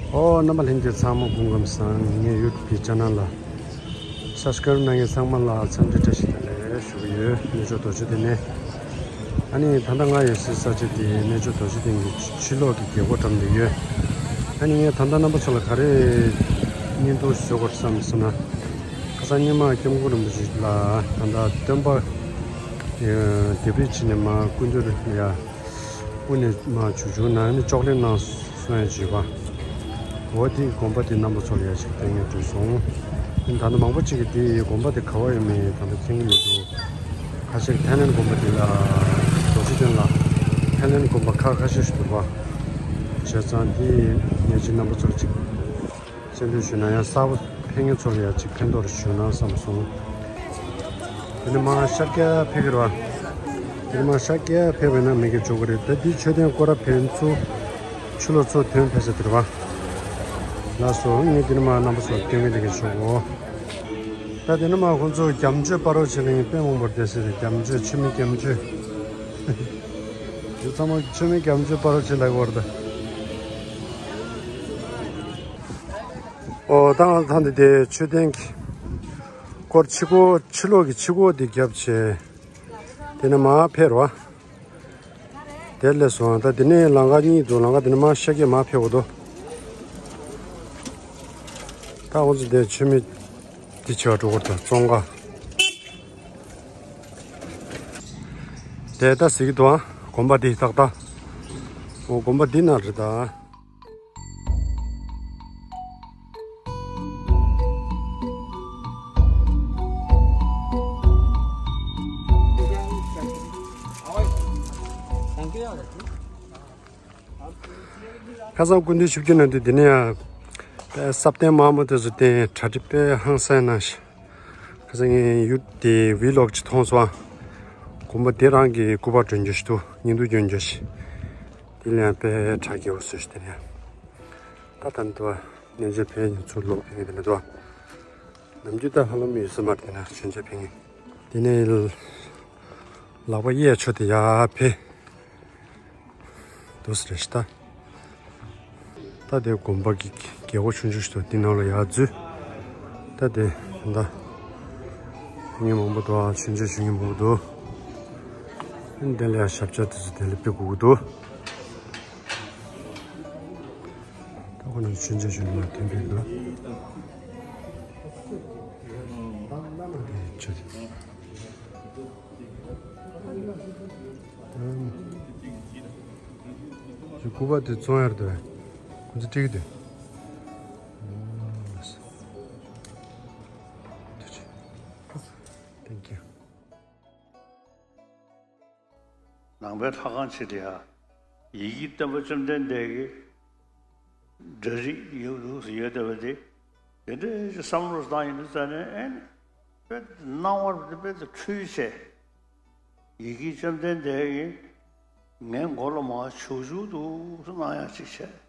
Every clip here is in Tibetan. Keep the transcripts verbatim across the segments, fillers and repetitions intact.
ཨོ། རྣམ་པ་ལྷན་རྒྱས་ཚང་མ་སྐུ་ཁམས་བཟང་། ངའི་ཡུ་ཊུབ་ཀྱི་ཆེ་ནལ་ལ་སབ་སི་ཀ་རེབ་གནང་མཁན་ཚང་མ་ལ་འཚམས་འདྲི་བཀྲ་ཤིས་བདེ་ལེགས་ཞུ་གི་ཡོད། གནས་མཆོག་རྡོ་རྗེ་གདན་ནས། ཨ་ནི་ད་ལྟ་ང་ཡོད་སའི་ས་ཆ་དེ་གནས་མཆོག་རྡོ་རྗེ་གདན་གྱི་ཕྱི་ལོགས་ཀྱི་རྒྱལ་སྒོ་འགྲམ་དུ་ཡོད། ཨ་ནི་ངས་ད་ལྟ་རྣམ་པ་ཚོ་ལ་ག་རེ་བརྙན་ཐུང་བཟོ་དགོས་བསམ་སོང་ན། ཁ་སང་ཉི་མ་སྐྱབས་མགོན་རིན་པོ་ཆེ་ལ་ད་ལྟ་སྟོན་པ་ལྡེབས་རིས་བྱས་ནས་མར་སྐུ་མདུན་ལ་ཡ། དབུ་ནས་མར་བྱུག་བྱུག་གནང་ནས་ཅོག་ལེ་གནང་སོང་ཡ་བྱས་པ། འོ་དེ་དགོན་པ་དེ་རྣམ་པ་ཚོ་ལ་ཡ་ཞིག་སྟོན་ཡ་འགྲོ་སོང་། ད་ལྟ་མང་པོ་ཅིག་གིས་དེ་དགོན་པ་དེ་ག་བ་ཡོད་མེད་ད་ལྟ་མཁྱེན་གྱི་མི་འདུག་ཁ་ཤས་ཐའི་ལེན་དགོན་པ་དེ་ལ་རྡོ་རྗེ་གདན་ལ་ཐའི་ལེན་དགོན་པ་ཁག་ཁ་ཤས་ཤིག་འདུག་པ། བྱས་ཙང་དེ་ངས་ཅིག་རྣམ་པ་ཚོ་ལ་ཅིག་སེམས་ལྷོད་ཞུས་ན་ཡང་གསར་པ་ཕེབས་མཁན་ཚོ་ལ་ཡང་ཅིག་ཕན་ཐོགས་རེ་ཞུས་ན་བསམ་སོང་། དེ་ནས་མར་ཤར་རྒྱག་ཕེབས་ཀྱི་རེད་བ། དེ་ནས་མར་ཤར་རྒྱག་ཕེབས་པ་ཡིན་ན་མི་གི་འཇོག་གི་རེད། ད་འདི་མཆོད་རྟེན་སྐོར་ར་ཕན་ཚུན་ཕྱི་ལོགས་ཚུར་ཐོན་ཕེབས་ས་དེ་རེད་བ། ལགས་སོ། ངས་དེ་ནས་མར་རྣམ་པ་ཚོར་སྟོན་གི་འདི་གི་ཆོག་གོ། ད་དེ་ནས་མར་ཁོང་ཚོ་རྒྱ་མཆོད་སྤ་རོ་བྱེད་ལ་ཡིན་དཔེ་མང་པོར་བསྡད་ས་རེད། རྒྱ་མཆོད་ཆུ་མིག་རྒྱ་མཆོད། དེ་ཚང་མ་ཆུ་མིག་རྒྱ་མཆོད་སྤ་རོ་བྱེད་ལ་གི་བར་དུ། ཨོ། ད་ང་ད་འདི་དེ་མཆོད་རྟེན་གྱི་སྐོར་ཕྱི་སྒོ་ཕྱི་ལོགས་ཀྱི་ཕྱི་སྒོ་འདི་བརྒྱབ་བྱས། དེ་ནས་མར་ཕེབས་རོགས། དེར་སླེབས་སོང་། ད་དེ་ནས་ལམ་ཁ་གཉིས་འདུག་ལམ་ཁ་དེ་ནས་མར་ཤར་གྱི་མར་ཕེབས་འོ་དོ། ད་འོ་ཙི་དེ་མཆོད་མེ་འདི་བྱེད་པ་འགྲོ་གི་འདུག་ཙོང་ཁ། དེ་ད་ཟེར་གྱི་འདུག་ཨ། དགོན་པ་འདི་ཏག་ཏག་འོ་དགོན་པ་འདི་ན་རེད་ད། ཁ་སང་སྐུ་མདུན་ཆིབས་བསྒྱུར་གནང་དུས་འདི་ནས་ཡང་ས་བརྟན་མ་མོ་དེ་ཚོ་བརྟན་གྲ་སྒྲིག་དཔེ་ཧང་སང་གནང་ཞིང་། ཁ་སང་ངས་ཡུ་ཊུབ་དེ་ཝི་ལོག་ཅིག་མཐོང་སོང་ཨ། དགོན་པ་དེ་རང་གི་སྐུ་པར་སྒྲོན་རྒྱུ་ཞིག་འདུག་བརྙན་ཐུང་སྒྲོན་རྒྱུ་ཞིག་དེ་ལ་ཡང་དཔེ་གྲ་རྒྱས་པོ་བཟོས་ཤིག་དེ་ནས་ད་ད་འདུག་ཨ། སྙན་ཆེན་ཕན་ཡོན་ཚུར་ལོག་ཕན་གྱི་དེ་འདྲ་འདུག་ཨ། ནམ་རྒྱུན་ད་ཧ་ལམ་ཡོད་ས་མ་རེད། དེ་ན་མཆོད་མཇལ་ཕན་གྱི་དེ་ནས་ལག་པ་གཡས་ཕྱོགས་དེ་ཡར་ཕེབས། འདུག་སེ་རེད་ཤག་ད། ད་དེ་དགོན་པ་གི་རྒྱལ་སྒོ་ཆུང་ཆུང་ཞིག་འདུག་དེ་ནང་ལ་ཡར་འཛུལ། ད་དེ་ད་ལྟ་མི་མང་པོ་འདུག་ཨ། མཆོད་མཇལ་ཞུ་མཁན་མང་པོ་འདུག་དེ་ལ་ཡང་ཞབས་བཅགས་དེ་ཚོ་དེ་ལ་ཕེབས་དགོས་ཀྱི་འདུག་ད་ཁོ་ནང་མཆོད་མཇལ་ཞུ་མཁན་ཐོན་པའི་འདུག་དེ་ཆོས། ཅི་སྐུ་པར་དེ་བཙོང་ཡར་འདུག་ཁོ་ཚོ་སྤྲད་ཀྱི་འདུག Thank you. ནང་པའི་ལྷ་ཁང་ཆེ་དེ་ཡ། ཡི་གེ་སྟོན་པ་བཅོམ་ལྡན་འདས་ཀྱི་འདྲ་རིས་ཡོད་ལུགས་སུ་ཡོད་བསྡད་པ་དེ། དེ་འདྲའི་བསམ་བློ་བཏང་ཡིན་དུས་ཙ་ནས་ཨེ་ནི། དཔེ་སྣང་བ་དེ་དཔེ་དུ་འཁྲུལ་བྱས། ཡི་གེ་བཅོམ་ལྡན་འདས་ཀྱིས་ངའི་མགོ་ལ་མར་བྱུག་བྱུག་འདུག་སེ་གནང་ཡག་ཅིག་བྱས།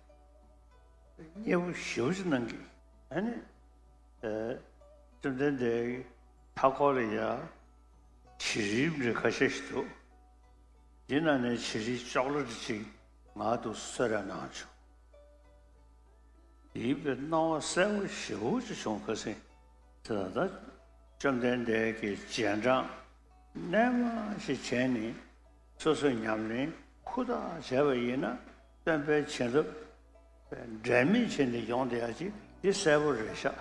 མཉེས་པོ་ཞེ་པོ་ཅིག་གནང་གི། ཨ་ནི། ཨེ། བཅོམ་ལྡན་འདས་ཀྱི་མཐའ་འཁོར་ལ་ཡ། བྱི་རིལ་འདྲ་ཁ་ཤས་ཤིག་འདུག་འདི་ནང་ནས་བྱི་རིལ་ཅོག་ལེ་འདྲ་ཅིག་ང་འདུག་གསོལ་རས་གནང་བྱུང་། དེའི་དཔེ་སྣང་བ་གསལ་པོ་ཞེ་པོ་ཅིག་བྱུང་། ཁ་སང་དེ་ད་ལྟ་བཅོམ་ལྡན་འདས་ཀྱི་རྗེས་འབྲང་རྣལ་མ་ཞིག་བྱས་ནས་སོ་སོའི་ཉམས་ལེན་ཧུར་ཐག་བྱས་པ་ཡིན་ན་སྟོན་པའི་བྱིན་རླབས་འབད་མེད་བྱས་ནས་ཡོང་བསྡད་ཡག་ཅིག་འདི་གསལ་པོ་རེད་ཤག་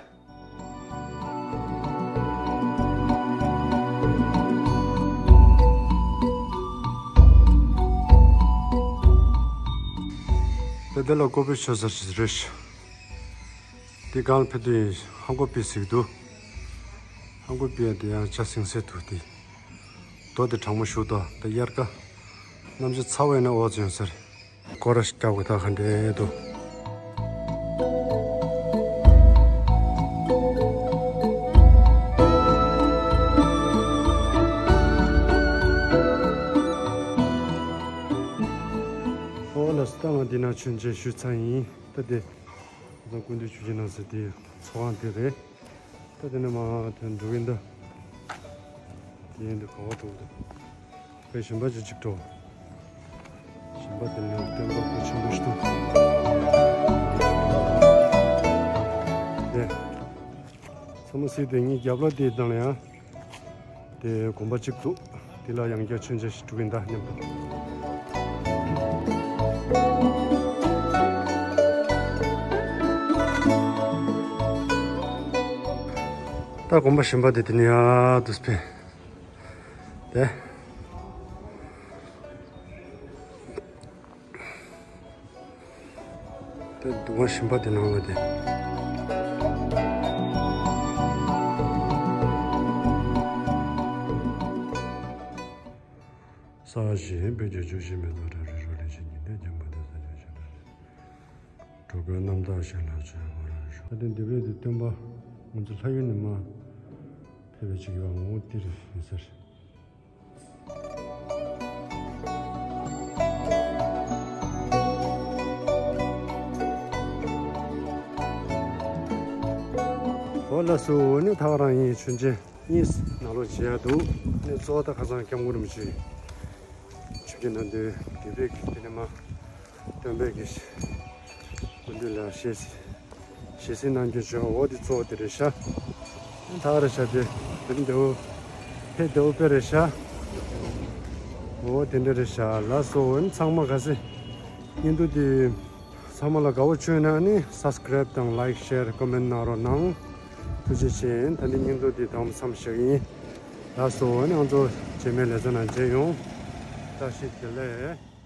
ད་འདི་ལ་ཀོ་པི་མཆོད་ས་ཞིག་རེད་ཤག་འདི་སྒང་ལ་ཕེབས་དུས་ཧང་ཀོ་པི་ཟེར་གྱི་འདུག་ཧང་ཀོ་པི་ཡ་དེ་ཡང་ཇ་ཟིང་ས་འདུག་དེ། རྡོ་དེ་གྲང་མོ་ཞིག་འདུག་ད་དབྱར་ཁ་གནམ་གཤིས་ཚ་བ་ཡིན་ན་འོ་ཙམ་ཡོང་ས་རེད། སྐོར་ར་ཞིག་རྒྱག་དགོས་ད་ག་འདྲས་འདུག་ཨོ་ལགས་སོ། ད་ང་འདི་ན་མཆོད་མཇལ་ཞུས་ཚར་ཡིན། ད་དེ། ཁ་སང་སྐུ་མདུན་ཆོས་རྒྱལ་གནང་ས་དེ་ཚོགས་ཁང་དེ་རེད། ད་དེ་ནས་མར་ཐོན་འགྲོ་གི་འདུག་དེ་ཡིན་དུས་ག་བ་འགྲོ་གི་འདུག་དཔེ་གཞན་པ་ཅིག་ཅིག་འགྲོ། གཞན་པ་དེ་ནས་སྟོན་པ་སྐུ་ཆེན་པོ་ཞིག་འདུག་མ་སྲིད་དེ་ངའི་རྒྱབ་ལོགས་དེའི་ནང་ལ་ཡང་དེ་དགོན་པ་གཅིག་འདུག་དེ་ལ་ཡང་བསྐྱར་མཆོད་མཇལ་ཞིག་འགྲོ་གིན་གདའ་སྙམ་དུ། ད་དགོན་པ་གཞན་པ་དེ་དེ་ནས་ཡར་དུ་ཕེབས། དེ། དེ་འདུ་བ་གཞན་པ་དེ་ནང་ལ་དེ། ས་གཞི་བོད་ཀྱི་བརྗོད་བཞིན་མེ་ཏོག་བཀྲ་རི་རོ་ལས་བཞིན་ཉི་ཟླའི་རྒྱན་པ་དེ་ས་ཆ་ཞིག་ལ་རེད། གྲོགས་པོའི་རྣམ་དག་ཞིག་ལ་བྱོས་པར་ཞུ། ད་ལྟའི་འདི་བས་དེ་སྟོན་པ་ང་ཚོ་ལྷ་ཡུལ་ནས་མར་ཕེབས་པའི་ཅིག་ཡོད་པ་ངོ་བོ་འདི་རེད་ཡིན་ཟེར། འོ་ལགས་སོ། ནི་ད་ག་རང་ཡིན། མཆོད་མཇལ་གཉིས་ནང་ལོགས་མཇལ་ཡ་འདུག་ནི་གཙོ་བོ་ད་ཁ་སང་སྐྱབས་མགོན་རིན་པོ་ཆེ་ཆིབས་བསྒྱུར་གནང་དུས་དེ་བས་དེ་ནས་མར་སྟོན་པའི་གི་སྐུ་མདུན་ལ་ཞལ་ཞལ་གཟིགས་གནང་རྒྱུ་བྱུང་། འོ་དེ་གཙོ་བོ་དེ་རེད་ཤག་ད་ག་རེད་ཤག་དེ་དེ་རིང་བདེ་པོ་ཕེབས་བདེ་པོ་དཔེ་རེད་ཤག་འོ་དེ་འདྲ་རེད་ཤག་ལགས་སོ། འོ་ནི་ཚང་མ་ག་ཚོད་བརྙན་ཐུང་དེ་ཚང་མ་ལ་དགའ་པོ་བྱུང་ན་ནི་སབ་སི་ཀ་རེབ་དང་ལའིཀ་ཤེར་ཀོ་མེན་ཊི་གནང་རོགས་གནང་། ཐུགས་རྗེ་ཆེ། ད་ནི་བརྙན་ཐུང་དེ་དང་མཚམས་བཞག་ཡིན། ལགས་སོ། འོ་ནི་ང་ཚོ་རྗེས་མའི་ལེ་ཚན་ནང་མཇལ་ཡོང་། བཀྲ་ཤིས་བདེ་ལེགས།